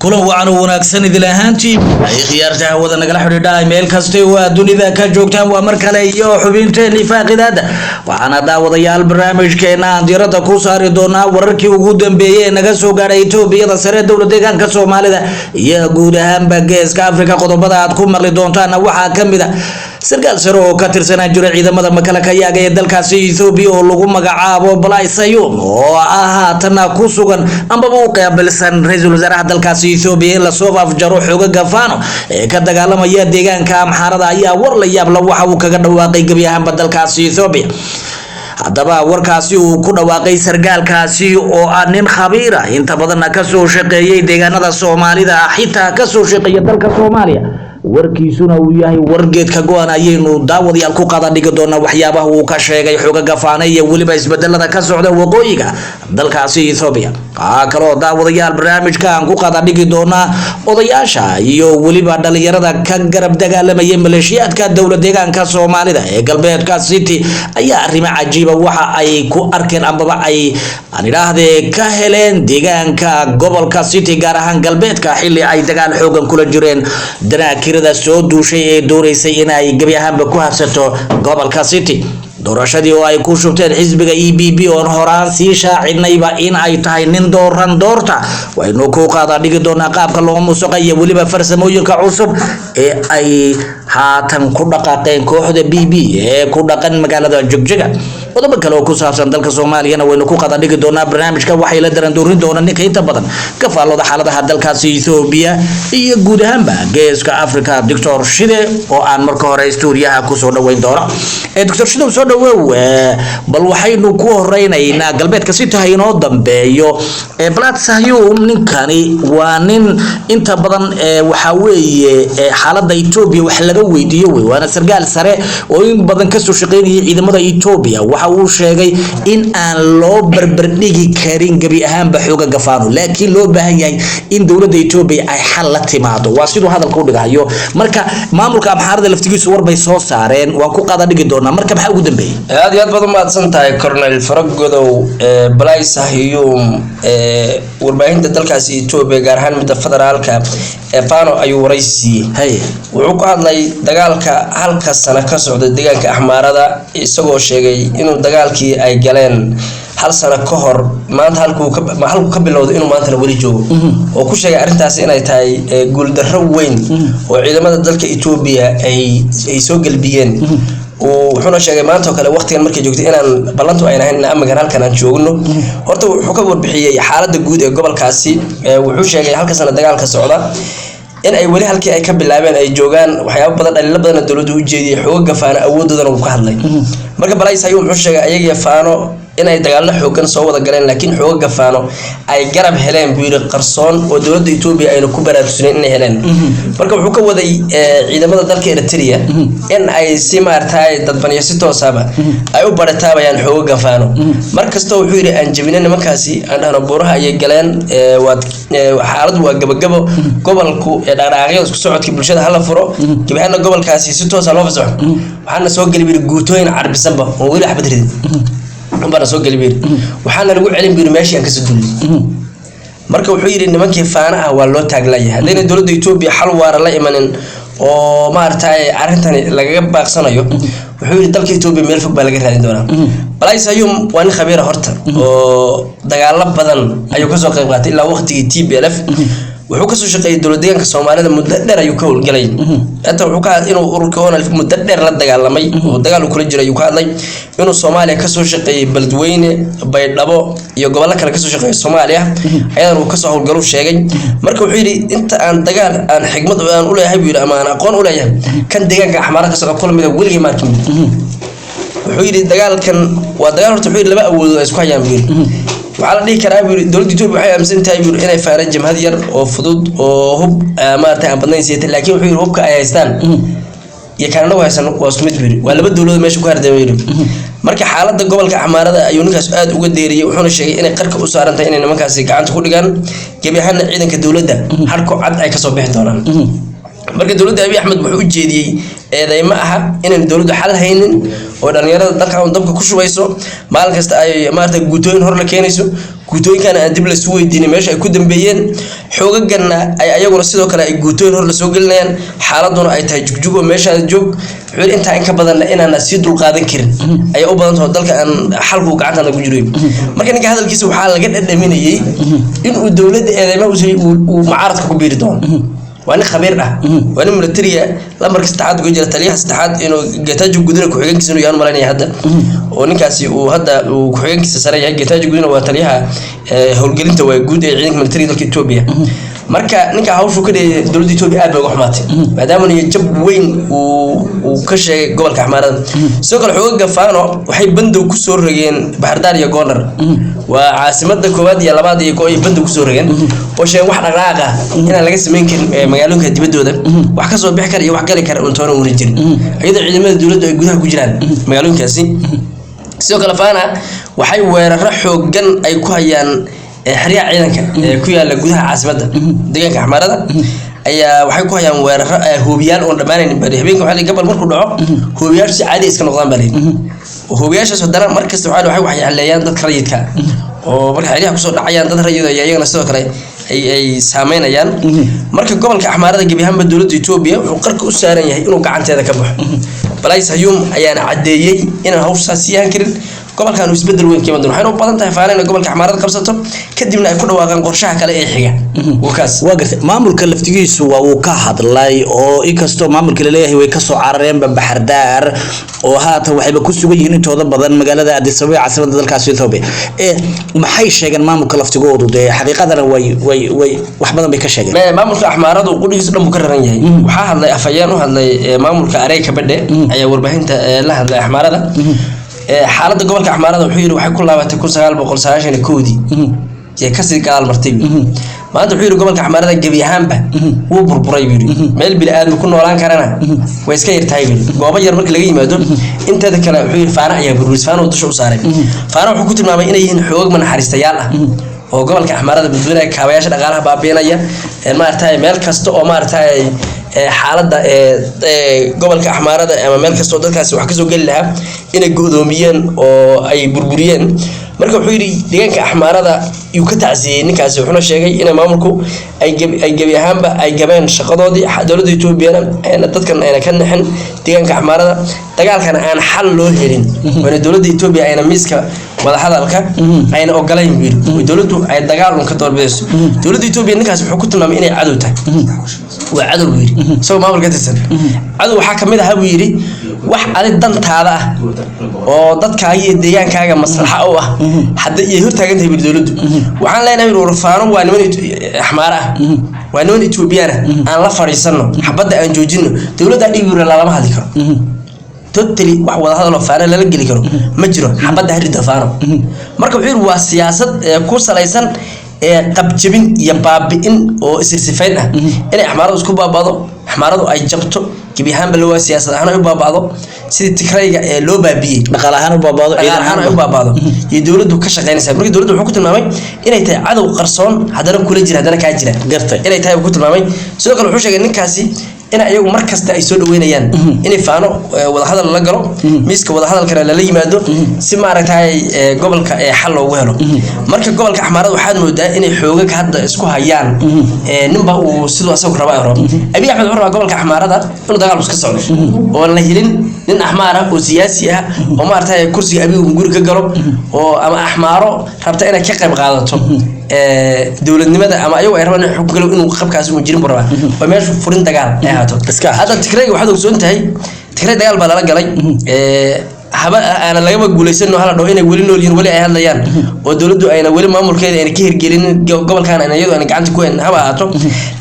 Kulan wacan oo wanaagsan idil ahaantiin ay khiyaarta hawada nagala xidhiidhahay meel kasta oo aad dunida ka joogtaan. Waa mar kale iyo xubinteennii faaqidaada. Waxaana daawadayaal barnaamijkeena aan diiradda ku saari doonaa wararkii ugu dambeeyey ee naga soo gaadhay Etoobiyada sare, dowlad deegaanka Soomaalida iyo guud ahaanba Geeska Afrika. Qodobada aad ku maqli doontaana waxaa ka mid a sarkaal sare oo ka tirsanaan jira ciidamada makalakayaaga ee dalkaasi Ethoobiya oo lagu magacaabo Balay Sayum, oo ah haatana ku sugan ambaba u qaabilsan ra-iisul wasaaraha dalkaasi Ethoobiya in lasoo afjaro xoogaga Faano ee ka dagaalamaya deegaanka Amxaarada, ayaa war la yaabla waxa uu kaga dhawaaqay gebi ahaanba dalkaasi Ethoobiya. Haddaba warkaasi uu ku dhawaaqay sargaalkaasi oo ah nin khabiira, inta badanna kasoo shaqeeyay deegaanada Soomaalida, xitaa kasoo shaqeeya dalka Soomaaliya, warkiisuna uu yahay wargeedka go-an, ayaynu daawadayaal ku qada dhigi doonaa waxyaabaha uu ka sheegay xoogaga Faane iyo weliba isbedelada ka socda waqooyiga dalkaasi Ethoobiya. Waxaa kaloo daawadayaal barnaamijka aan ku qada dhigi doonaa odayaasha iyo weliba dhalinyarada ka garab dagaalamayay maleeshiyaadka dowlad deegaanka Soomaalida ee galbeedka City ayaa arrimo cajiiba waxa ay ku arkeen ambaba ay aan idhaahdee ka heleen deegaanka gobolka City, gaar ahaan galbeedka, xilli ay dagaal xoogan kula jireen danaakirada soo duushay ee dooneysay in ay gebi ahaanba ku habsato gobolka City. Doorashadii oo ay ku shubteen xisbiga EPP oon horaan sii shaacinayba in ay tahay nin dooran doorta, waynu ku qaada dhigi doonaa qaabka loo musuqa iyo weliba farsamooyinka cusub ee ay haatan ku dhaqaaqeen kooxda PP ee ku dhaqan magaalada Jigjiga. Qodobo kale oo ku saabsan dalka Soomaaliyana waynu ku qada dhigi doonaa barnaamijka. Waxay la darandoorin doona ninka inta badan ka faallooda xaaladaha dalkaasi Ethoobiya iyo guud ahaanba Geeska Africa, Doctor Shide, oo aan marka hore stuudiyaha kusoo dhaweyn doono. Doctor Shide, soo dhawow. Bal waxaynu ku horeynaynaa galbeedka si tahay inoo dambeeyo. Blat Sahyum, ninkani waa nin inta badan waxaa weeye xaalada Etoobiya wax laga weydiiyo wey, waana sargaal sare oo in badan kasoo shaqeynayay ciidamada Etoobiya. Waxa uu sheegay in aan loo barbardhigi karin gebi ahaanba xoogaga Faano, laakiin loo baahan yahay in dowladda Etoobiya ay xal la timaado, waa siduu hadalka u dhigayo. Marka maamulka Amxaarada laftigiisu war bay soo saareen, waan ku qaada dhigi doonaa. Marka maxaa ugu dambeeyey? Aad iyo aad baad umahadsan tahay, Cornel Faragodow. Balay Sahyuum warbaahinta dalkaasi Etoobiya, gaar ahaan midda federaalka ee Fano, ayuu waraysi siiyey. Wuxuu ku hadlay dagaalka halka sano ka socda deegaanka Axmaarada, isagoo sheegay inuu dagaalkii ay galeen hal sano ka hor maanta halkuu ka bilowday inuu maantana weli joogo, oo ku sheegay arrintaasi inay tahay guuldarro weyn oo ciidamada dalka Etoobiya ay soo gelbiyeen. Wuxuuna sheegay maanta oo kale waqtigan markay joogtay inaan ballantu ayna ahayn in amagan halkan aan joogno. Horta wuxuu ka warbixiyey xaaladda guud ee gobolkaasi. Wuxuu sheegay halka sana dagaalka socda in ay weli halkii ay ka bilaabeen ay joogaan, waxyaabo badan, dhaliilo badanna dowladdu u jeediyey, xoogaga Faano awoodoodana wuu ka hadlay. Marka Balays ayuu wuxuu sheegay ayagiyo Faano inay dagaallo xoogan soo wada galeen, laakiin xoogaga Faano ay garab heleen buu yidhi qarsoon oo dowladda Etoobiya ayna ku baraarugsaneyn inay heleen. Marka wuxuu ka waday ciidamada dalka Eritrea in ay si maaragtay dadbaniyo si toosaba ay u baritaabayaan xoogaga Faano. Mar kastoo wuxuu yidhi aan jebino nimankaasi, aan dhahno buuraha ayay galeen, waad xaaladdu waa gabagabo, gobolku dhaqdhaqaaqyada isku socodka bulshada hala furo, gebi ahaanna gobolkaasi si toosa loo fasaxo, waxaana soo geli buu yidhi guutooyin carbisanba oo weli waxbad ridin unbaana soo geli buu yidhi, waxaana lagu celin buu yidhi meeshii aan kasoo duulnay. Marka wuxuu yidhi nimankii Faana ah waa loo taaglayahay haddayna dowladda Etoobiya xal waara la imanin oo maaragtay arrintani lagaga baaqsanayo. Wuxuu yidhi dalka Etoobiya meel fog baa laga raadin doonaa. Balay Sayum waa nin khabiira horta, oo dagaalo badan ayuu kasoo qayb qaatay ilaa waqtigii TPLF. Wuxuu kasoo shaqeeyay dowlad deegaanka Soomaalida, muddo dheer ayuu ka howlgalay. Hata wuxuu ka inuu ururka ONLF muddo dheer la dagaalamay oo dagaal uu kula jiray ayuu ka hadlay, inuu Soomaaliya kasoo shaqeeyay, Beledweyne, Baydhabo iyo gobollo kale kasoo shaqeeyay Soomaaliya ayadan uu kasoo howlgalu sheegay. Marka wuxuu yidhi inta aan dagaal aan xigmad aan u leeyahay buu yidhi ama aan aqoon u leeyahay, kan deegaanka Axmaara ka socda kula mida weligay ma arkin. Wuxuu yidhi dagaalkan waa dagaal horta, wuxuu yidhi laba awoodood ay isku hayaan buu yidhi. Waxaa la dhihi karaa buu yidhi dowladda Etoobiya waxay aaminsan tahay buu yidhi inay Faana jamhad yar oo fudud oo hub maaragtay aan badnayn siiyatay, laakiin wuxuu yidhi hubka ay haystaan iyo kan anagu haysan waa isku mid buu yidhi, waa laba dowladood meesha ku hardamay yidhi. Marka xaaladda gobolka Axmaarada ayuu ninkaas aad uga deeriyey, wuxuuna sheegay inay qarka u saaran tahay inay nimankaasi gacanta ku dhigaan, gebi ahaanna ciidanka dowladda harko cad ay kasoo bixi doonaan. Marka dowladda Abiy Axmed wuxuu u jeediyey Eedeymo aha inaan dowladdu xal haynin oo dhalinyarada dalka un dabka ku shubayso, maalin kasta ay maarata guutooyin hor la keenayso, guutooyinkana aan dib lasu weydiinin meesha ay ku dambeeyeen, xoogaganna ay ayaguna sidoo kale ay guutooyin hor lasoo gelinayaan, xaaladuna ay tahay jugjug oo meeshaada joog. Wuxuu yidhi intaa in ka badanna inaana sii dulqaadan karin ayay u badan taho, dalka aan xalku gacantana ku jiro. Marka ninka hadalkiisa waxaa laga dhadhaminayay inuu dowladda eedeymaha uu mucaaradka ku biiri doono. Waa nin khabiir ah, waa nin militariga lambarka saddexaad uga jira, taliyaha saddexaad inuu Getachew Gudina ku-xigeenkiisa inuu yahan malaynaya hadda, oo ninkaasi uu hadda uu ku-xigeenkiisa sare yahay. Getachew Gudina waa taliyaha howlgelinta waa guud ee ciidanka militariga dalka Etoobiya. Marka ninka hawshu ka dhigay dowladda Etoobiya aad bay uga xumaatay, maadaama niyad jab weyn uu ka sheegay gobolka Axmaarada. Sidoo kale xoogaga Faano waxay bandow kusoo rogeen Baxardaar iyo Gondar, waa caasimada koowaad iyo labaad iyo ay bandow kusoo rogeen oo sheegeen wax dhaqdhaqaaq ah inaan laga samayn karin magaalooyinka dibaddooda, wax kasoo bixi kara iyo wax gali kara untoona uuna jirin, iyadoo ciidamada dowladdu ay gudaha ku jiraan magaalooyinkaasi. Sidoo kale Faana waxay weeraro xooggan ay ku hayaan xeryaha ciidanka ee ku yaala gudaha caasimadda deegaanka Axmaarada ayaa waxay ku hayaan weeraro hoobiyaal oon dhammaanaynin bari habeenka. Waxaa la yidhi gabal markuu dhaco hoobiyaashu si caadi iska noqdaan baa layidhi. Hoobiyaashaas haddana markasta waxay waxyeeleeyaan dadka rayidka, oo marka xeryaha kusoo dhacayaan dad rayid ayaa iyagana sidoo kale ay saameynayaan. Marka gobolka Axmaarada gebi ahaanba dowladda Etoobiya wuxuu qarka u saaran yahay inuu gacanteeda ka baxo. Balay Sayuum ayaana caddeeyey inaan hawshaas sii ahaan karin gobolkan uu isbedel weyn keeni doono. Waxayna u badan tahay Faana inay gobolka Axmaarada qabsato, kadibna ay ku dhawaaqaan qorshaha kale ee xiga. Wakaas. Waa gartay. Maamulka laftigiisu waa uu ka hadlay, oo inkastoo maamulka laleeyahay way kasoo carareenba Baxardaar oo haatan waxayba ku sugan yihiin intooda badan magaalada Addis Ababa ee caasimada dalkaasi Ethiopia, ee maxay sheegeen maamulka laftigoodu? Dee xaqiiqadana way wax badan bay ka sheegeen. Maamulka Axmaaradu qudhigiisa dhan buu ka raran yahay. Waxaa hadlay afhayeen u hadlay maamulka Arey Kabadhe ayaa warbaahinta la hadlay Axmaarada. Xaaladda gobolka Axmaarada wuxuu yidhi waxay ku laabatay 1991-dii ee kasii gadaal martay buu yidhi. Maanta wuxuu yidhi gobolka Axmaarada gebi ahaanba wuu burburay buu yidhi, meel bini aadmi ku noolaan karana way iska yartahay buu yidhi, goobo yar marka laga yimaado inteeda kale. Wuxuu yidhi Faana ayaa burburis, Faana uu dusha u saaray. Faana wuxuu ku tilmaamay inay yihiin xoogag manaxariistayaal ah oo gobolka Axmaarada burburinaya, kaabayaasha dhaqaalaha baabiinaya, maaragtay meel kasta oo maaragtay xaaladda gobolka Axmaarada ama meel kasta oo dadkaasi wax kasoo geli lahaa inay go'doomiyeen oo ay burburiyeen. Marka wuxuu yidhi deegaanka Axmaarada yuu ka tacsiyey ninkaasi, wuxuuna sheegay inay maamulku ay gebi ahaanba ay gabeen shaqadoodii, dowladda Etoobiyana ayna dadkan ayna ka nixin deegaanka Axmaarada, dagaalkana aan xal loo helin, waana dowladda Etoobiya ayna miiska wadahadalka ayna ogolayn buu yidhi, oo dowladdu ay dagaal un ka doorbidayso. Dowladda Etoobiya ninkaasi wuxuu ku tilmaamay inay cadow tahay. Waa cadow buu yidhi, isagoo maamul ka tirsan. Cadow waxaa kamid ahaa buu yidhi wax adi dantaada ah oo dadkaaga iyo deegaankaaga maslaxa u ah hadda iyay hortaagan tahay buu yidhi dowladdu. Waxaan leenahay buu yidhi, warfaano waa niman Axmaara ah, waa niman Etoobiyaan ah, aan la fadhiisano, xabadda aan joojino. Dowladda dhigi buu yidhi lalama hadli karo totally, wax wada hadal oo Faano lala geli karo ma jiro, xabadda harida Faano. Marka wuxuu yidhi waa siyaasad ku salaysan ee qabjabin iyo baabi'in oo isirsifayn ah, inay Axmaaradu isku baaba'do, Axmaaradu ay jabto gebi ahaanba, la waa siyaasad ahaan ay u baaba'do sidii Tigrayga ee loo baabiyey, dhaqaale ahaan u baaba'do, ciidan dhaqaale ahaan ay u ahaan. Baaba'do iyo dowladdu ka shaqaynaysaa. Marka dowladdu wuxuu ku tilmaamay inay tahay cadow qarsoon, haddana kula jira, haddana kaa jira. Gartay. Inay tahay buu ku tilmaamay. Sidoo kale wuxuu sheegay ninkaasi in iyagu mar kasta ay soo dhaweynayaan inay Faano wadahadal la galo, miiska wadahadalkana lala yimaado si maaragtay gobolka xal loogu helo. Marka gobolka Axmaarada waxaad moodaa inay xoogag hadda isku hayaan, ninba uu siduu asagu raba ay rabo. Abiy Axmed wuxuu rabaa gobolka Axmaarada inuu dagaal iska socdo oo la helin nin Axmaar ah oo siyaasi ah oo maaragtay kursiga Abiy uu guri ka galo, oo ama Axmaaro rabta inay ka qayb qaadato dowladnimada ama ayagu ay rabaan in xukun galo, inuu qabkaasi uu jirin buu rabaa oo meeshu furin dagaal ay ahaato. Iska ahaato. Hadda Tigrayga waxaad ogsoon tahay Tigray dagaal baa lala galay, haba aana lagaba guuleysan hala dhaho inay weli nool yihiin, weli ay hadlayaan, oo dowladdu ayna weli maamulkeeda ayna ka hirgelinin gobolkan, ayna iyadu ayna gacanta ku hayn haba ahaato,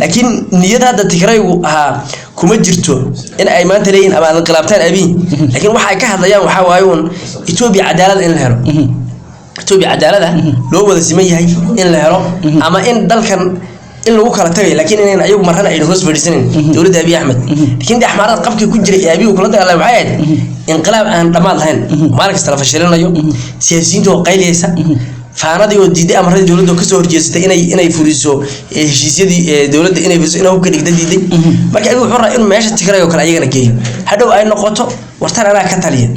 laakiin niyad hadda Tigraygu ahaa kuma jirto in ay maanta leeyihiin ama inqilaabtaan Abiy. Laakiin waxa ay ka hadlayaan waxaa waaye uun Etoobiya cadaalad in la helo, Etoobiya cadaalada loo wada siman yahay in la helo, ama in dalkan in lagu kala tagay, laakiin inayn ayagu marrana ayna hoos fadhiisanin dowladda Abiy Axmed. Laakiin dee Axmaarada qabkii ku jiray ee Abiy uu kula dagaalamay waxay ahayd inqilaab aan dhammaad lahayn, maalin kasta la fashilinayo, siyaasiyiinta oo qayliyaysa. Faanadii oo diiday amaradii dowladda oo kasoo horjeesatay inay fuliso heshiisyadii dowladda, inay fuliso, inay hubka dhigta diiday. Marka adigu wuxuu rabaa inuu meesha Tigray oo kale ayagana geeyo, hadhow ay noqoto wartan anaa ka taliya,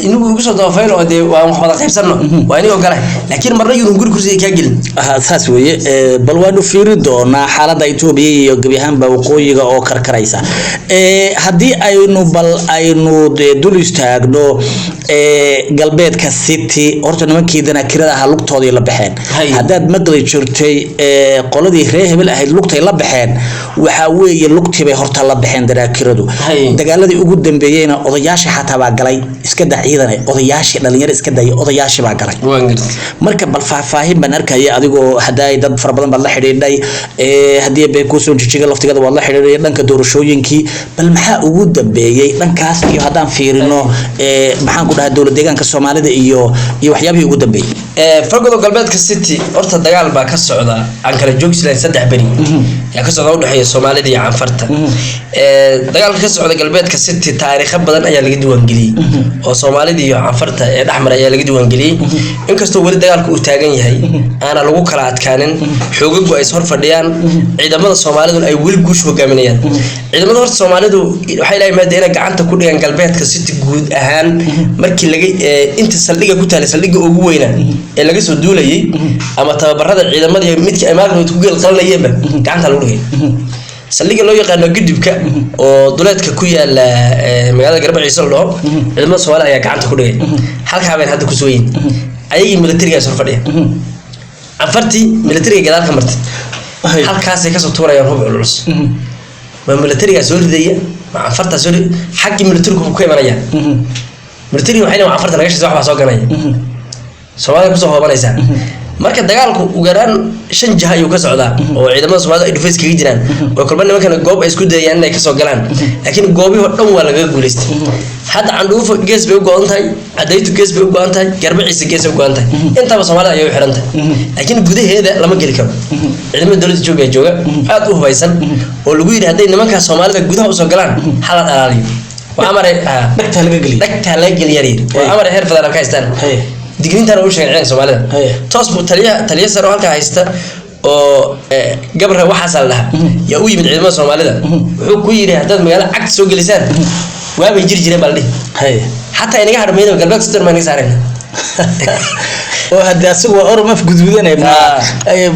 inagu igu soo dabafayl oo dee waan wax wada qaybsanno, waa inigoo gala, laakiin marna yuun guri kursiga kaa gelin. Saas weeye. Bal waanu fiirin doonaa xaaladda Itoobiya iyo gebi ahaanba waqooyiga oo karkaraysa. Haddii aynu bal aynu dee dul istaagno galbeedka City, horta nimankii danaakirada ahaa lugtoodii la baxeen. Haddaad maqli jirtay qoladii reer hebel ahayd lugtay la baxeen, waxaa weeye lugtii bay horta la baxeen danaakiradu. Dagaaladii ugu dambeeyeyna odayaashii xataa baa galay, iska da ciidane, odayaashii dhalinyaro iska daya, odayaashii baa galay. Marka bal faahfaahin baan arkaya adigoo haddaay dad fara badan baad la xidhiidhay, haddii bay kusoo jijiga laftigada waad la xidhiidhay dhanka doorashooyinkii. Bal maxaa ugu dambeeyey dhankaas iyo haddaan fiirino maxaan ku dhahaa dowlad deegaanka Soomaalida iyo waxyaabihii ugu dambeeyey? Fargodo, galbeedka City horta dagaal baa ka socda aan kala joogsi lahayn, 3 beri yaa ka socda, udhexeeya Soomaalida iyo Canfarta. Dagaalka ka socda galbeedka City taariikho badan ayaa laga diiwaangeliyey oo Soomaalida iyo Canfarta ee dhexmara ayaa laga diiwaangeliyey, inkastoo weli dagaalka uu taagan yahay, aana lagu kala adkaanin, xoogagu ay is hor fadhiyaan, ciidamada Soomaaliduna ay weli guusha hogaaminayaan. Ciidamada horta Soomaalidu waxay ilahay maada inay gacanta ku dhigaan galbeedka City guud ahaan markii laga inta saldhigga ku taalay, saldhigga ugu weyna ee laga soo duulayay ama tababarada ciidamada iyo midka ay maalin ku geel qalanayeenba gacanta lagu dhigay, saldhigga loo yaqaano Gudubka oo duleedka ku yaala magaalada Garbaciise la dhaho, ciidamada Soomaalida ayaa gacanta ku dhigay. Halkaa bayna hadda ku sugan yihiin ayagii militariga is hor fadhiya. Canfartii militariga gadaal ka martay, halkaasay kasoo tuurayaan hub culculus. Waa militarigaa soo ridaya, waa Canfartaa soo xaggii militarigu ka imanaya. Militariga waxay leeyihin Canfarta naga shisa, wax baa soo ganaya, Soomaalida kusoo hoobanaysaa. Marka dagaalku ugu yaraan shan jiha ayuu ka socdaa oo ciidamada Soomaalida ay dhufays kaga jiraan oo kolba nimankana goob ay isku dayayaan inay kasoo galaan, laakiin goobihii oo dhan waa lagaga guuleystay. Hadda Candhuufo gees bay u go-an tahay, Cadaytu gees bay u go-an tahay, Garbaciisa gees bay u go-an tahay, intaba Soomaalida ayay u xiran tahay, laakiin gudaheeda lama geli karo. Ciidamada dowladda Etoobiya jooga aad u hubaysan oo lagu yidhi hadday nimankaa Soomaalida gudaha usoo galaan hala dhalaaliyo, waa amar dhagtaa laga geliyo. Dhagtaa laga geliyaa yidhi, waa amar ay heer federaal ka haystaan. Digniintaana uu sheegay ciidanka Soomaalida. Toos buu taliyaha, taliya sare oo halkaa haysta oo gabra waxaasaa la dhahaa yaa u yimid ciidamada Soomaalida, wuxuu ku yidhi haddaad magaalo cagta soo gelisaan waabay jiri jireen baa la dhihi, xataa inaga hadhmayna galbeedka sidan baa inaga saarayna. Oo hadda asagu waa orom af guduudanay.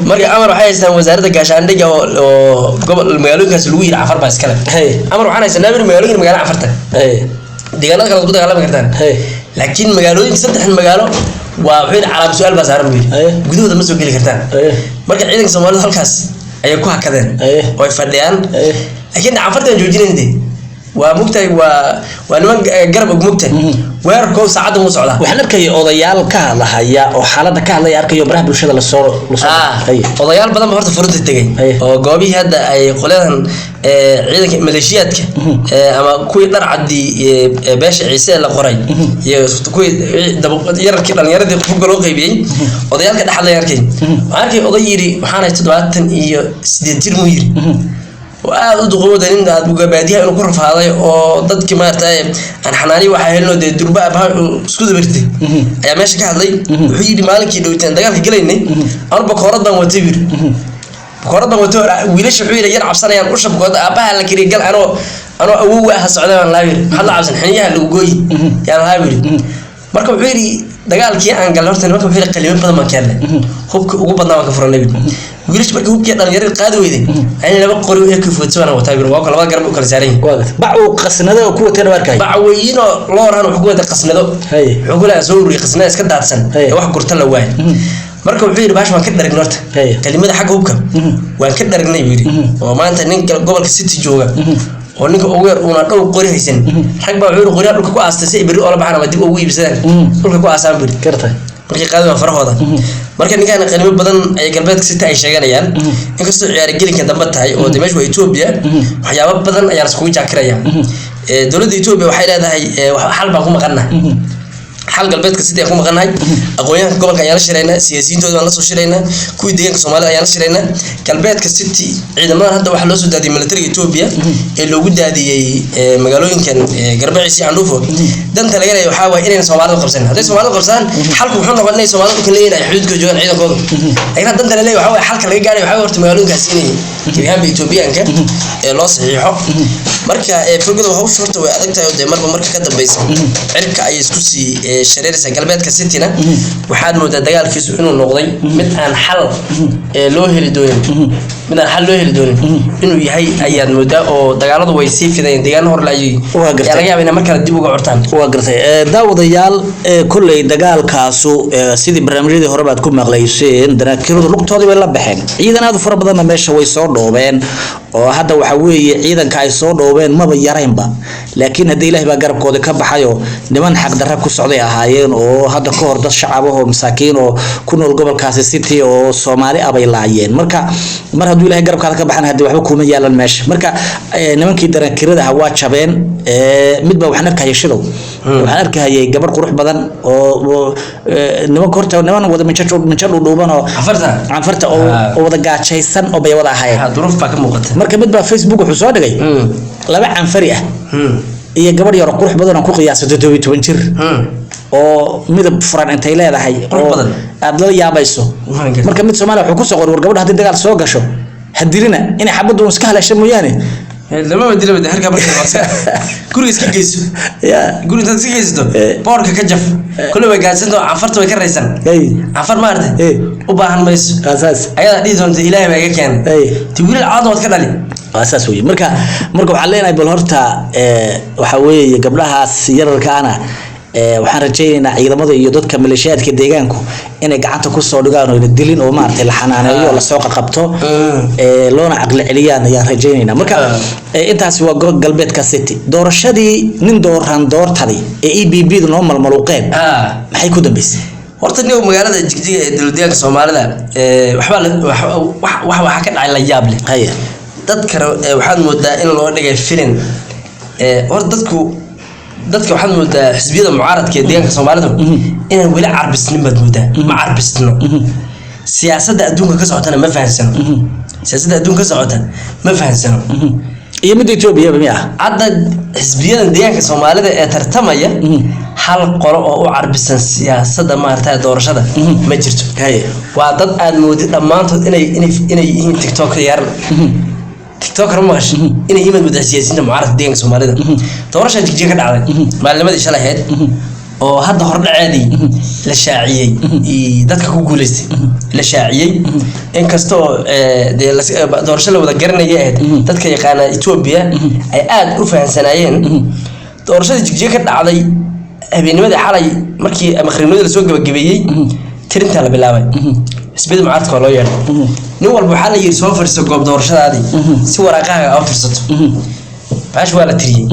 Marka amar waxay haystaan wasaaradda gaashaandhigga oo gobol magaalooyinkaas lagu yidhi Cafar baa iskale. Amar waxaan haysanaa bir magaalooyin magaalo Cafarta, deegaanada kale waad ku dagaalami kartaan, laakiin magaalooyinka saddexdan magaalo waa wuxuu yidhi calaam su-aal baa saaran buu yidhi, gudahooda ma soo geli kartaan. Marka ciidanka Soomaalidu halkaas ayay ku hakadeen oo ay fadhiyaan, laakiin Canfarta aan joojinayn dee waa mugtahay, waa niman garab og mugtahay, weerarkooda saacaddan wuu socdaa. Waxaan arkaya odayaal ka hadlahaya oo xaaladda ka hadlaya, arkayo baraha bulshada lasoo Odayaal badan ba horta furunta tegay oo goobihii hadda ay qolyadan ciidanka maleeshiyaadka ama kuwii dhar caddi beesha Ciise la qoray iyo kuwii yararkii dhalinyaradii hubka loo qaybiyey, odayaalka dhex hadlaya arkay. Waxaan arkay oday yidhi waxaan hay 78 jir muu yidhi oo aada u duqowda, nin aad baadiyaha inuu ku rafaaday oo dadkii maaragtay aan xanaaniyo waxaa helino dee durba abaha isku dabartay ayaa meesha ka hadlay. Wuxuu yidhi maalinkii dhowtaan dagaalka gelaynay anu bakoorad baan watay buu yidhi, bakoorad baan watay, wiilasha wuxuu yidhi yar cabsanayaan usha bakoorada aabbaha la kariya gal, anoo awow ah socday baan laa yidhi, maxaad la cabsan, xiniyaha lagu gooyi yaan laa yidhi. Marka wuxuu yidhi dagaalkii aan galnay horta nimanka wuxuu yidhi qaliimo badan baan keennay, hubka ugu badnaa baan ka furanay buu yidhi. Wiilasha markii hubkii dhalinyarada qaadi weyday ayna laba qori oo AK-47 wataa buu yidhi, waa labada garab u kala saaran yihiin. Waa gartay. Bac uu qasnado oo ku watana waa arkay. Bacweyno looran wuxuu ku watay qasnado. Wuxuu ku leeyahay soo ururiyay qasnada iska daadsan ee wax gurta la waayay. Marka wuxuu yidhi baash waan ka dharagnay horta kelimada xagga hubka waan ka dharagnay buu yidhi, oo maanta ninka gobolka City jooga oo ninka ugu yar uuna dhowr qori haysan, rag baa wuxuu yidhi qoryaha dhulka ku aastay si ay berri oola baxaan ama dib ugu iibsadaan, dhulka ku aasaan buu yidhi. Markay qaadi waan farahooda. Marka ninkan qanimo badan ay galbeedka City ay sheeganayaan, inkastoo ciyaar gelinka dambe tahay oo de meeshu waa Ethiopia, waxyaabo badan ayaa la iskugu jaakiraya. Dowladda Ethiopia waxay leedahay xal baan ku maqanna. Xal galbeedka sidii aan ku maqanahay, aqoonyahanka gobolka ayaan la shiraynaa, siyaasiyiintooda baan la soo shiraynaa, kuwii deegaanka Soomaalida ayaan la shiraynaa. Galbeedka City ciidamadan hadda waxaa loo soo daadiyey militariga Ethiopia ee loogu daadiyey magaalooyinkan Garbaciis iyo Candhuufo. Danta laga leeyahay waxaa waaye inayna Soomaalidu qabsanin. Hadday Soomaalidu qabsadaan, xalku wuxuu noqon inay Soomaalidu dhulkan leeyihin ay xuduudka joogaan ciidankooda. Laakiin hadda danta la leeyahay waxaa waaye, xalka laga gaadhay waxaa waaye horta magaalooyinkaas inay gebi ahaanba Ethiopiyaanka ee loo saxiixo. Marka Fargodo, hawsha horta way adag tahay oo dee marba marka ka dambeysa cirka ayay isku sii shareeraysaa. Galbeedka Cityna waxaad moodaa dagaalkiisu inuu noqday mid aan xal loo heli doonin, mid aan xal loo heli doonin inuu yahay ayaad moodaa, oo dagaaladu way sii fidayeen, deegaano horle ayay Waa gartay. ayaa laga yaabaa inay mar kale dib uga curtaan. Waa gartay. Daawadayaal, kolley dagaalkaasu, sidii barnaamijyadii hore baad ku maqlayseen, danaakiradu lugtoodii bay la baxeen. Ciidan aad u fara badanna meesha way soo dhoobeen, oo hadda waxa weeye ciidanka ay soo dhoobeen maba yaraynba, laakiin hadda Ilaahay baa garabkooda ka baxayo. Niman xaqdarra ku socday ahaayeen, oo hadda ka hor dad shacab ah oo masaakiin oo ku nool gobolkaasi City oo Soomaali ah bay laayeen. Marka mar hadduu Ilaahay garabkaada ka baxan, hadii waxba kuma yaalan meesha. Marka nimankii danaakirada ah waa jabeen. Mid baa waxaan arkahayay shidow, waxaan arkahayay gabar qurux badan oo nimanka horta niman wada minjo minjo dhuudhuuban oo Canfarta. Canfarta oo oo wada gaajaysan oo bay wada ahaayeen. Duruuf baa ka muuqata. Marka mid baa Facebook wuxuu soo dhigay laba canfari ah iyo gabadh yar oo qurux badan oo ku qiyaasay 17 jir oo midab furan intay leedahay Qurux oo badan. aad la yaabayso. Waan gartay. Marka mid Soomaaliya wuxuu ku soo qoray: "War gabadha haddii dagaal soo gasho ha dilina, inay xabaddu un iska haleesho mooyaane." Lamaba dilaba de, halkaa marka guriga iska geyso. Ya. Guri intaad iska geysato, boorka ka jaf. Kulli way gaajsantao, canfarta way ka raysan. Canfar maarata u baahan mayso. Waa saas. Ayadaa dhihi doonta: "Ilaahay baa iga keenay." Ti wiilal caad waad ka dhali. Waa saas weye. Marka waxaan leenahay bal horta, waxa weeye gabdhahaas yararkaana, waxaan rajaynaynaa ciidamada iyo dadka maleeshiyaadka deegaanku inay gacanta kusoo dhigaan oo ina dilin, oo maaragtay la xanaaneeyo oo lasoo qaqabto, loona caqli celiyaan ayaan rajaynaynaa. Marka intaasi waa galbeedka City. Doorashadii nin dooran doortaday ee EPP da noo malmaluuqeen maxay ku dambeysay? Horta nin magaalada Jigjiga ee dowlad deegaanka Soomaalida, waxbaa wax waxaa ka dhacay la yaab leh. Dadkana waxaad moodaa in loo dhigay filin. Horta dadka waxaad moodaa xisbiyada mucaaradka ee deegaanka Soomaalidu inaan weli carbisnin baad moodaa. Ma carbisno, siyaasadda adduunka ka socotana ma fahansano, siyaasadda adduunka ka socota ma fahansano. Iyo midda Etoobiya miya? Hadda xisbiyadan deegaanka Soomaalida ee tartamaya, hal qolo oo u carbisan siyaasadda maarata doorashada ma jirto. Waa dad aad moodid dhammaantood inay yihiin tiktoker. Tiktoker ma maqashay? Inay yihiin moodaa siyaasiyiinta mucaaradka deegaanka Soomaalida. Doorasha Jigjiga ka dhacday maalinimadii shalay ahayd, oo hadda hordhaceedii la shaaciyey iyo dadka ku guuleystay la shaaciyey, inkastoo dee doorasho la wada garanaya ahayd, dadka yaqaana Etoobiya ay aada u fahansanaayeen. Doorashadii Jigjiga ka dhacday habeennimadii xalay, markii maqribnimadii lasoo gabagabeeyey, tirintaa la bilaabay. Xisbiyada mucaaradka waa loo yeedhay. Nin walba waxaa la yidhi: "Soo fadhiiso goob doorashadaadii si waraaqahaaga aa u tirsato." Baash waa la tiriyey.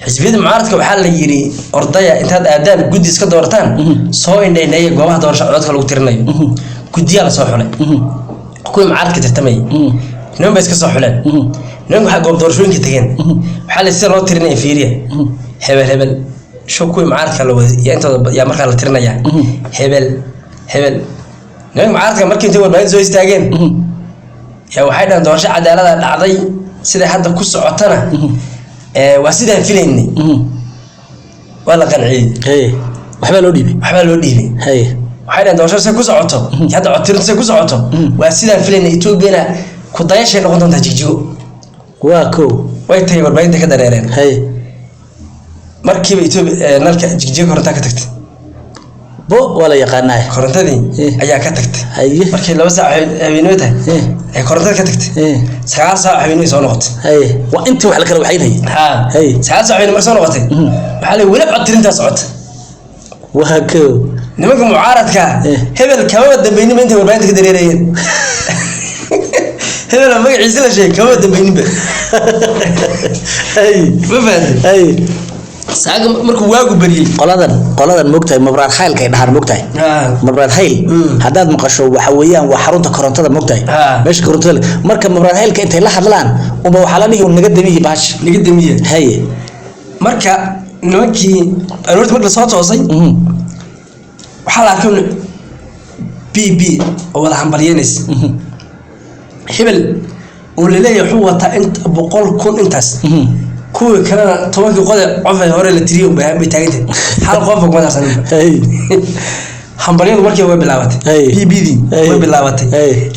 Xisbiyada mucaaradka waxaa la yidhi: "Ordaya intaad aadaan guddi iska doorataan, soo indhaindheeya goobaha doorasho codadka lagu tirinayo." Guddiyaa lasoo xulay. Kuwii mucaaradka tartamayay niman bay iska soo xuleen. Nimanka waxaa goob doorashooyinka tageen, waxaa la sida loo tirinaya fiiriya. Hebel hebel sho, kuwii mucaaradka la waday yaa intooda yaa markaa la tirinayaa, hebel hebel. Nimanka mucaaradka markii intay warbaahinta soo istaageen yaa waxay dhahan: "Doorasho cadaalada dhacday, sida hadda ku socotana waa sidaan filaynay." Waa la qanciyey. Waxbaa loo dhiibay. Waxbaa loo dhiibay. Waxay dhahan: "Doorasho say ku socoto iyo hadda codtirintu say ku socoto waa sidaan filaynay, Etoobiyana ku dayashay noqon doontaa Jigjigo." Waa kow. Way tagay, warbaahinta ka dareereen. Markiiba Etoobiya nalka Jigjigo korontaa ka tagtay. Bo waa la yaqaanaa. Korontadii ayaa ka tagtay. Markii 2 saac habeenimo tahay ay korontada ka tagtay. 9 saac habeenimo soo noqotay. Waa intii wax la kala waxaynayay. Ha. 9 saac habeenimo mar soo noqotay, waxaa la weli codtirintaa socota. Waa kow. Nimanka mucaaradka hebel kamaba dambayninba intay warbaahinta ka dareerayeen. Hebel magaciisa la sheegay kamaba dambayninba. Ma fahantay? Saaga markuu waagu bariyey. Qoladan moogtahay mabraad haylka ay dhahaan, moogtahay mabraad hayl? Haddaad maqasho, waxa weeyaan waa xarunta korontada, moogtahay? Meesha korontada. Marka mabraad haylka intay la hadlaan unba waxaa la dhihi: "Naga damiyi bahash." Naga damiye. Haye. Marka Nimankii aroortii markii lasoo toosay, waxaa la arkay PP oo wada hambalyeynaysa hebel oo laleeyahay wuxuu wataa int 100,000 intaas, kuwii kalena 10-kii qode qof ee hore la tiriyay unbay bay taagantahay, hal qofba kuma darsanin. Hambalyadu markii way bilaabatay. PP-dii way bilaabatay.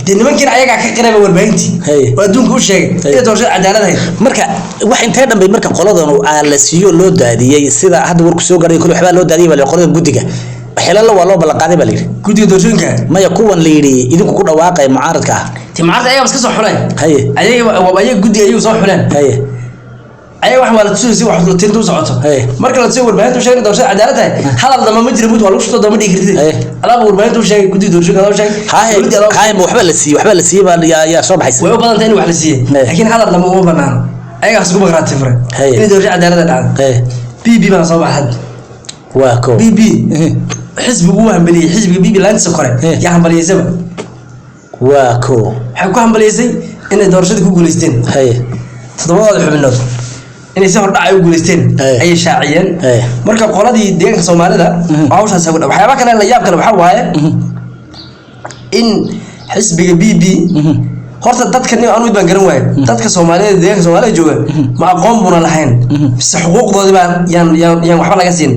Dee nimankiina ayagaa ka qirayba warbaahintii oo adduunka u sheegay inay doorashada cadaalad ahayd. Marka wax intee dhan bay marka qoladan aa la siiyo loo daadiyey, sida hadda warku soo garay kule waxbaa loo daadiyey baa la yidhi. Qoladan guddiga xilalla waa loo ballan qaaday baa la yidhi. Guddiga doorashooyinka? Maya, kuwan la yidhi idinku ku dhawaaqay mucaaradka ah. Ti macarta ayagaa iska soo xuleen. Ayaga waa ayaga guddiga, ayagu soo xuleen. Ayaga wax waa la tusayay si wax la tirinta u socoto. Marka la tusay warbaahinta u sheegay in doorashada cadaalad tahay, hadal damba ma jira, mud waa lagu shubto damba dhigi kartid. Alaaba warbaahinta u sheegay, guddiga doorashooyinka adaa u sheegay, dowladdii adaa u haye, ma waxba la siiyey? Waxba la siiyey baa yaa soo baxaysa. Way u badan tahay in wax la siiyey, laakiin hadal damba uma banaano. Ayagaas ugu baqraatay fure inay doorasho cadaalada dhacdo. PP baa soo baxay hadda. Waa ko PP xisbigu wuu hambaliyey, xisbiga PP laantiisa kore yaa hambaliyeysaba. Waa ko Waxay ku hambaliyeysay inay doorashadii ku guuleysteen, toddobadooda xubinood inay si hordhac ay u guuleysteen ayay shaaciyeen. Marka qoladii deegaanka Soomaalida hawshaas ku waxyaaba kale la yaab kale waxaa waaye in xisbiga PP horta dadka nin anu mid baan garan waaye, dadka Soomaaliyeed deegaanka Soomaalida jooga ma aqoon buna lahayn mise xuquuqdoodii baa yaan waxba laga siin.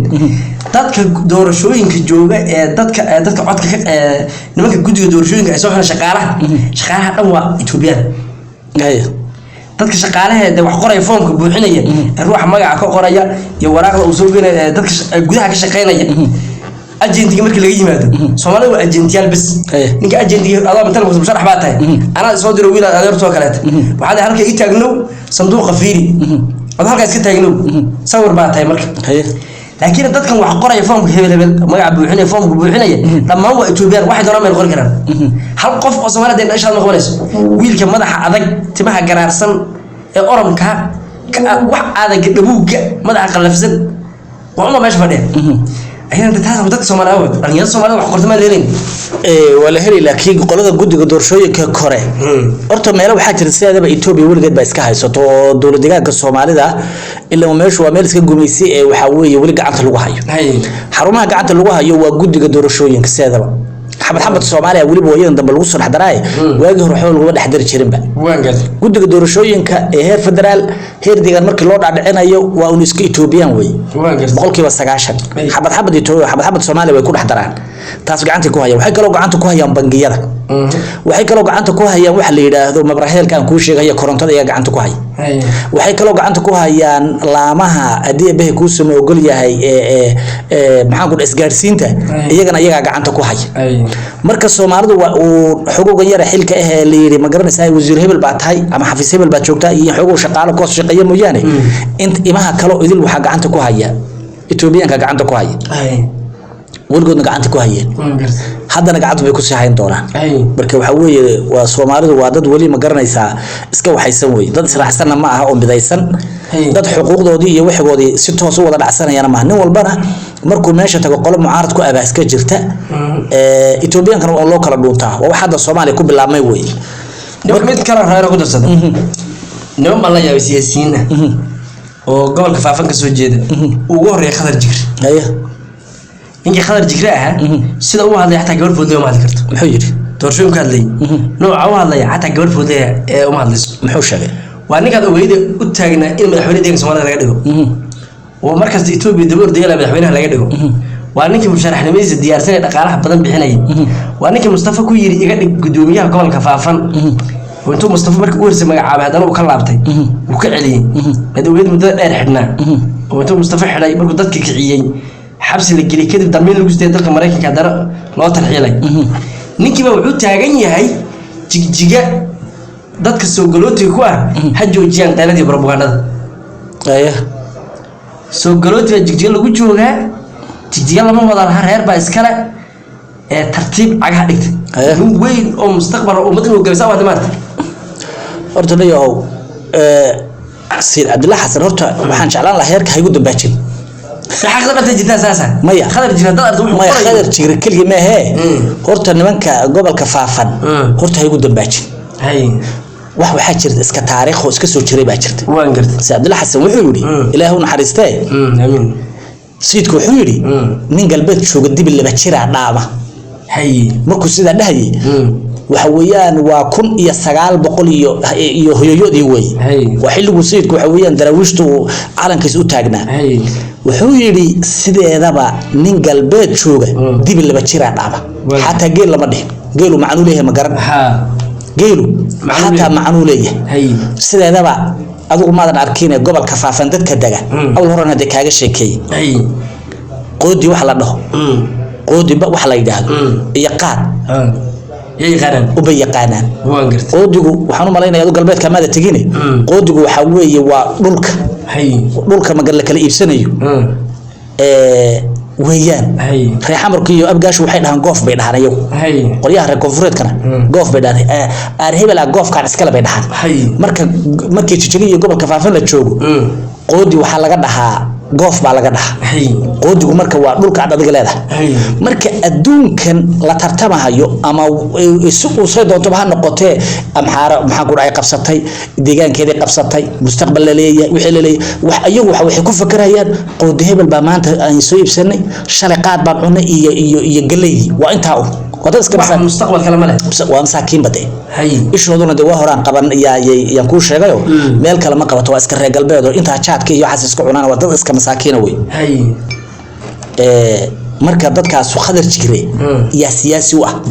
Dadka doorashooyinka jooga ee dadka codka ka ee nimanka guddiga doorashooyinka ay soo xuleen, shaqaalaha dhan waa Etoobiyaan. Dadka shaqaalaheeda wax qoraya, foomka buuxinaya, ee ruuxa magaca ka qoraya iyo waraaqda uu soo geenaya, ee dadka gudaha ka shaqeynaya, agentiga markii laga yimaado, Soomaalida waa agentiyaal bes. Ninka agentiga adaa matal musharax baa tahay, anaa soo diro wiil adeertoo kaleeta, waxaad halka ii taagnow, sanduuqa fiiri, adoo halkaa iska taagnow, sawir baa tahay marka. Laakiin dadkan wax qoraya, foomka hebel hebel magaca buuxinaya, foomka buuxinaya, dhammaan waa Etoobiyaan. Waxay doonaan bay qori karaan. Hal qof oo Soomaaliya dee ishaad ma qabanayso. Wiilka madaxa adag, timaha garaarsan ee oromka wax adag, dhabuugga madaxa qallafsan waa uma meesha fadhiya. Ayadana taas dadka Soomaaliya wa dhalinyarada Soomaalida wax qorta ma leelayn. Waa la heli, laakiin qolada guddiga doorashooyinka kore horta meelo waxaa jira sideedaba Etoobiya weligeed baa iska haysato oo dowlad deegaanka Soomaalida ilaa meeshu waa meel iska gumaysi ee waxaa weeye weli gacanta lagu hayo. Xarumaha gacanta lagu hayo waa guddiga doorashooyinka. Sideedaba xabad xabad Soomaaliya weliba waayadan dambe lagu soo dhexdaraaye, waagii hore waxba laguma dhexdari jirinba. Waan gartay. Guddiga doorashooyinka ee heer federaal, heer deegaan markii loo dhaadhicinayo waa un iska Etoobiyaan wey. Waan gartay. 90%. Xabad xabad Etoobiya, xabad xabad Soomaaliya way ku dhex daraan. Taas gacanta ku hayaan. Waxay kaloo gacanta ku hayaan bangiyada. Waxay kaloo gacanta ku hayaan waxa la yidhaahdo mabraheelka aan kuu sheegayo, korontada iyaga gacanta ku haya. Waxay kaloo gacanta ku hayaan laamaha haddii eebbahay kuu sama ogol yahay ee maxaan ku dhahay isgaadhsiinta. Iyagana iyagaa gacanta ku haya. Marka Soomaalidu waa uu xogogan yara xilka ah ee la yidhi, ma garanaysaa, wasiir hebel baa tahay ama xafiis hebel baa joogtaa iyo xogow shaqaalo koos shaqeeya mooyaane, int imaha kaloo idil waxaa gacanta ku haya Etoobiyaanka gacanta ku haya. Weligoodna gacanta ku hayeen. Waan gartay. Haddana gacanta bay kusii hayn doonaan. Marka waxaa weeye waa Soomaalidu waa dad weli, ma garanaysaa, iska waxaysan wey, dad israacsanna ma aha oo midaysan. Dad xuquuqdoodii iyo wixigoodii si toos u wada dhacsanayana maaha. Nin walbana markuu meesha tago qolo mucaarad ku abaa iska jirta. Etoobiyankana waa loo kala dhuuntaa, waa wax hadda Soomaaliya ku bilaabmay wey. Mid kale reero ku darsada, niman baan la yaabay siyaasiyiin ah oo gobolka Faafan ka soo jeeda, ugu horeeya Khadar Jigre. Ninkii Khadar Jigre ahaa sida uu hadlay xataa gabar foodley uma hadli karto. Muxuu yidhi? Doorashooyin ka hadlayay, nooca u hadlaya xataa gabar foodley ee uma hadlayso. Muxuu sheegay? Waa ninkaad ogeyda u taagnaa in madaxweyne deeganka Soomaalida laga dhigo, oo markasta Etoobiya daba ordayala madaxweynaha laga dhigo. Waa ninkii musharaxnimadiisa diyaarsanay, dhaqaalaha badan bixinayay. Waa ninkii Mustafa ku yiri iga dhig gudoomiyaha gobolka Faafan, oo intuu Mustafa markii u horeysay magacaabay haddana uu ka laabtay, uu ka celiyey. Madaxweyne muddada dheer xidhnaa oo intuu Mustafa xidhay markuu dadka kiciyey xabsi la geliyey, kadib dambiin lagu sitay dalka Maraykanka, haddana loo tarxiilay. Ninkiiba wuxuu taagan yahay Jigjiga dadka soo galootiga ku ah ha joojiyaan qayladii propagandada. Soo galooti baa Jigjiga lagu joogaa, Jigjiga lama wada laha, reer baa iskale ee tartiib cagaha dhigtay. Nin weyn oo mustaqbal oo ummad inuu gabisa waa maarta. Horta leeyahow, Sayid Cabdillah Xasan, horta waxaan jeclaan lahaa heerka ha igu dambaajin. Xaqda dhabta jirtaa saasa. Maya. Khadar Jira dad arta wuxuu Maya. qorayo. Khadar Jigre keligii maahee. Horta nimanka gobolka Faafan horta ha igu dambaajin. Wax waxaa jirta iska taariikh oo iska soo jiray baa jirta. Waan gartay. Si Cabdulla Xasan wuxuu yidhi, Ilaahu naxariistee, Amiin. Sayidku wuxuu yidhi, nin galbeed jooga dibi laba jiraa dhaama. Markuu sidaa dhahayay, waxa weeyaan waa 1900 iyo hoyoyodii wey. Waa xilliguu sayidku, waxa weeyaan, daraawiishtu uu calankiisa u taagnaa. Wuxuu yidhi, sideedaba nin galbeed jooga dibi laba jiraa dhaama. Xataa geel lama dhihin. Geelu macnuu leeyahay ma garan. Geelu Macnuu xataa leeyahay. Macnuu leeyahay. Sideedaba adigu maadan arkin gobolka Faafan dadka dega. Awl horena dee kaaga sheekeeyey. Qoodi wax la dhaho, qoodiba wax la yidhaahdo iyo qaad Yay yaqaanaan. Ubay yaqaanaan. Waan gartay. Qoodigu waxaan u malaynaya adu galbeedka maada tegine. Qoodigu waxaa weeye waa dhulka, dhulka magar la kala iibsanayo weeyaan. Reer Xamarku iyo Abgaashu waxay dhahaan goof bay dhahaan iyagu. Qolyaha reer koonfureedkana goof bay dhahaan. Aar hebela goofkaan iskale bay dhahaan. Marka markii Jijega iyo gobolka Faafan la joogo, qoodi waxaa laga dhahaa goof baa laga dhahaa. Qoodigu marka waa dhulka aad adiga leedahay. Marka adduunkan la tartamahayo ama si uu say doontoba ha noqotee, Amxaara maxaan ku dhahay qabsatay deegaankeedii, qabsatay mustaqbal la leeyahay, wixii la leeyahay wax iyagu waxay ku fakarayaan qoodi hebel baa maanta aan soo iibsanay, shalay qaad baan cunay iyo galeydii. Waa intaa un, waa dad iska Wax mustaqbal kale ma leh. Waa masaakiin bade. Ishooduna de waa horaan qaban yaan kuu sheegayo. Meel kale ma qabato, waa iska reer galbeed oo intaa jaadka iyo waxaas iska cunaan, waa dad iska masaakiina wey. Marka dadkaas Khadar Jigre yaa siyaasi u ah.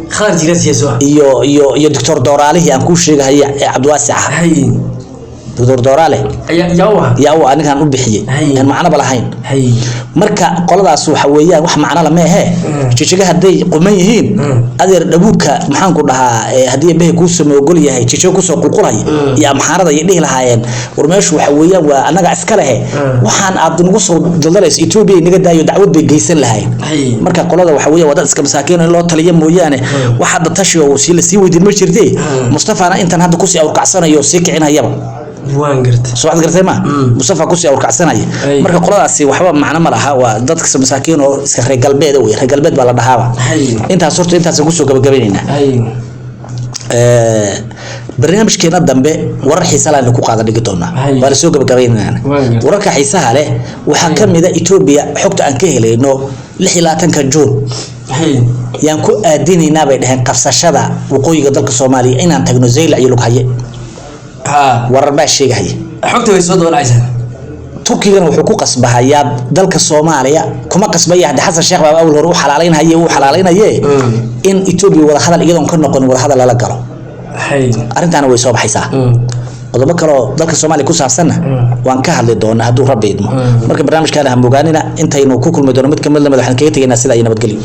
Khadar Jira siyaasi ah. Iyo Doctor Dooraalihii aan kuu sheegahaya ee Cabdiwaasic ah. Doctor Dooraale. Ayaa yaa u ah. Yaa u ah ninkaan u bixiyey aan macnoba lahayn. Marka qoladaas waxa weeyaan wax macno lama ahe. Jijiga hadday quman yihiin, adeer dhabuubka maxaan ku dhahaa, haddii eebbahay kuu sama ogol yahay, jijiga kusoo qulqulaya iyo Amxaarada iyo dhihi lahaayeen, war meeshu waxa weeyaan waa annaga iska lehe, waxaan aad nagu soo daldalayso Etoobiya inaga daayo, dacwad bay geysan lahaayeen. Marka qolada waxa weeyaan waa dad iska masaakiin, in loo taliyo mooyaane wax hadda tashi oo sii la sii weydiin ma jirtee. Mustafana intan hadda kusii awrkacsanayo sii kicinayaba. Waan gartay. Soo waxaad gartay ma Mustafa kusii awrkacsanaya. Marka qoladaasi waxba macno ma laha, waa dadka masaakiin oo iska reer galbeed wey, reer galbeed baa la dhahaaba. Intaas horta intaasaan kusoo gabagabaynaynaa. Barnaamijkeena dambe warar xiisa leh aynu ku qaada dhigi doonaa. Waa lasoo gabagabaynaynaa. Waan gartay. Wararka xiisaha leh waxaa ka mid a Etoobiya xogta aan ka helayno 26-ka Juun yaan ku aadinaynaa bay dhaheen qabsashada waqooyiga dalka Soomaaliya, inaan tagno Zaylac iyo Lughaye. Warar baa sheegahaya. Xogta way soo dabalacaysaa. Turkigana wuxuu ku qasbahayaa dalka Soomaaliya, kuma qasbaya hadda Xasan Sheekh baa awal hore u xalaalaynaye, uu xalaalaynaye in Etoobiya wada hadal iyadoon ka noqon wada hadal lala galo. Arrintaana way soo baxaysaa. Qodobo kale oo dalka Soomaaliya ku saabsanna waan ka hadli doonaa hadduu Rabbi idmo. Marka barnaamijkaana ha mogaanina. Intaynu ku kulmi doono mid ka mid lamid, waxaan kaga tegaynaa sidaa iyo nabadgelyo.